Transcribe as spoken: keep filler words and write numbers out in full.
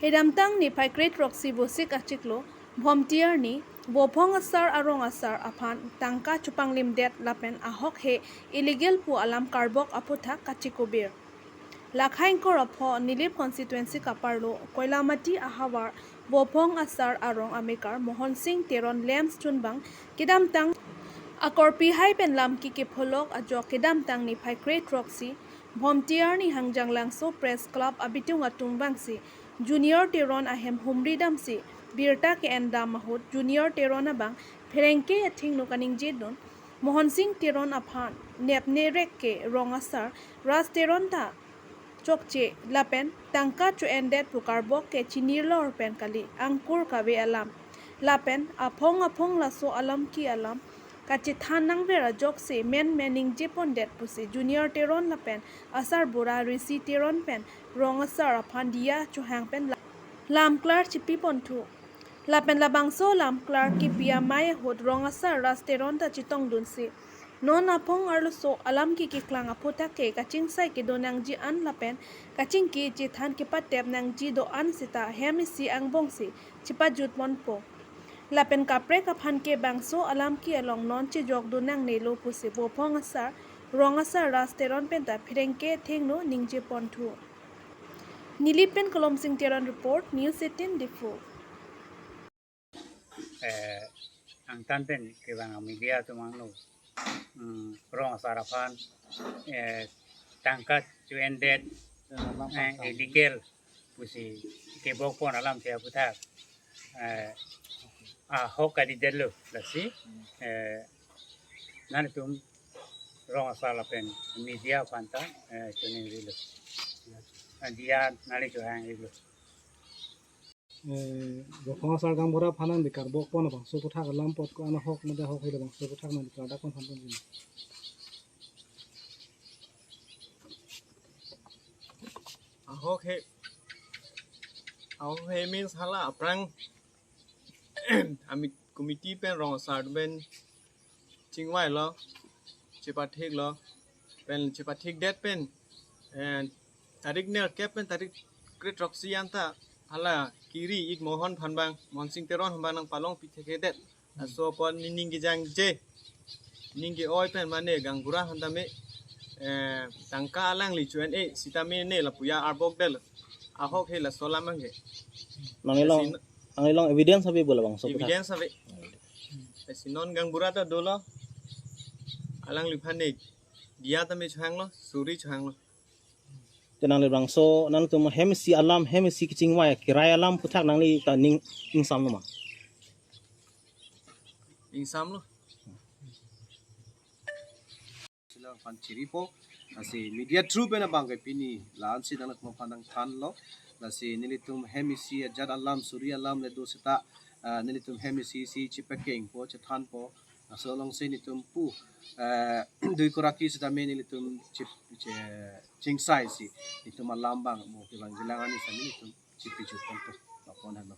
Kedamtang niphai kre-throksi Vosik achiklo, Bhomti arni, Vophong asar arong asar aphan tangka chepanglimdet lapen ahok he illegal pu alam karbok aputhak kachikobir. Lakha ingkoi ra pho Nilip constituency kaparlo Koilamati ahavar Vophong asar arong amekar Mohon Sing Teron Lamps chunbang kedamtang akorpi hai pen lam kiki pholok ajok kedamtang niphai kre-throksi Bhomti arni Hangjang Langso Press Club abitung atum vangsi Junior Teron ahem humri damsi birta ke-en dam ahut Junior Teron abang pherangke athengno kaningje dun Mohon Sing Teron aphan nepne rek ke rong asar Ras Teron ta chokche lapen tangka cho-endet pu karbok ke chinirlor pen kali angkur kave alam. Lapen aphong aphong laso alam ki alam kachethan nangver ajoksi men men ningje pondet pusi Junior Teron lapen asar bura Risi Teron pen rong asar aphan diya chohang pen la-, lam klar chipi ponthu. Lapen labangso lam klar kipi amei ahut rong asar Ras Teron ta chetongdunsi non aphong arloso alam kikeklang aputhak ke kachingsai kedo nangji an lapen kachingki chethan kepatep nangji do-an seta hem isi angbongsi chepajut ponpo. Lapen kaprek aphan ke bangso alam ki along non chejokdun nangnelo pusi Vophong asar rong asar Ras Teron penta pherangke athengno ningje ponthu. Nilip pen Kolom Sing Teron report, News eighteen Diphu. Eh, angtan pen kevang media atum angno, mm, rong asar aphan, eh, tangka cho-endet, eh, illegal pusi kebok pon alamthe aputhak, eh, ahok kalidetlo lasi, eh, nanglitum rong asar lapen media aphanta, eh, choningrilo. Ah, diya nangli chohangrilo. Eh, Vophong asar gaonbura aphan nangli karbok pon abangso aputhak alam apot ko-an ahok mate ahok he labangso aputhak nangli klardak pon aphan pon jin. Ahok he, ahok he means hala aphrang ami committee pen rong asar pen chingvailo, chepathiklo, pen chepathikdet pen, eh, tarik nerkep pen tarik kre-throksi anta hala kiri ik Mohon aphan abang, Mohon Sing Teron aphan abang nangpalongpi thekthe det. Laso apot nening kejangje, ning ke-oi pen mane gaonbura aphan tame, eh, tangka alangli cho-en-e sitame ne lapu ya arbok detlo. Ahok he laso alam abang ke. Nangli along, lasi nangli along evidence ave bo labangso aputhak? Evidence ave. Lasi non gaonbura ta dolo. Alangliphan ne diya tame chohanglo, suri chohanglo. Te nangli labangso, nangtum hem isi alam, hem isi kachingvai, kirai alam aputhak nangli ta ning ingsamlo ma? Ingsamlo. Sila aphan chiripo, lasi media through pen abang ke pini la-ansi nangtum aphan nangthanlo, lasi nelitum hem isi ajat alam, suri alam le do seta, ah, nelitum hem isi isi chepakengpo, chethanpo, laso alongsi nelitum pu, eh, dui koraki sitame nelitum chip, che-, chingsai si, nelitum alam abang mo kevang jilang arni sitame nelitum chipijut ponpo, lapon hano.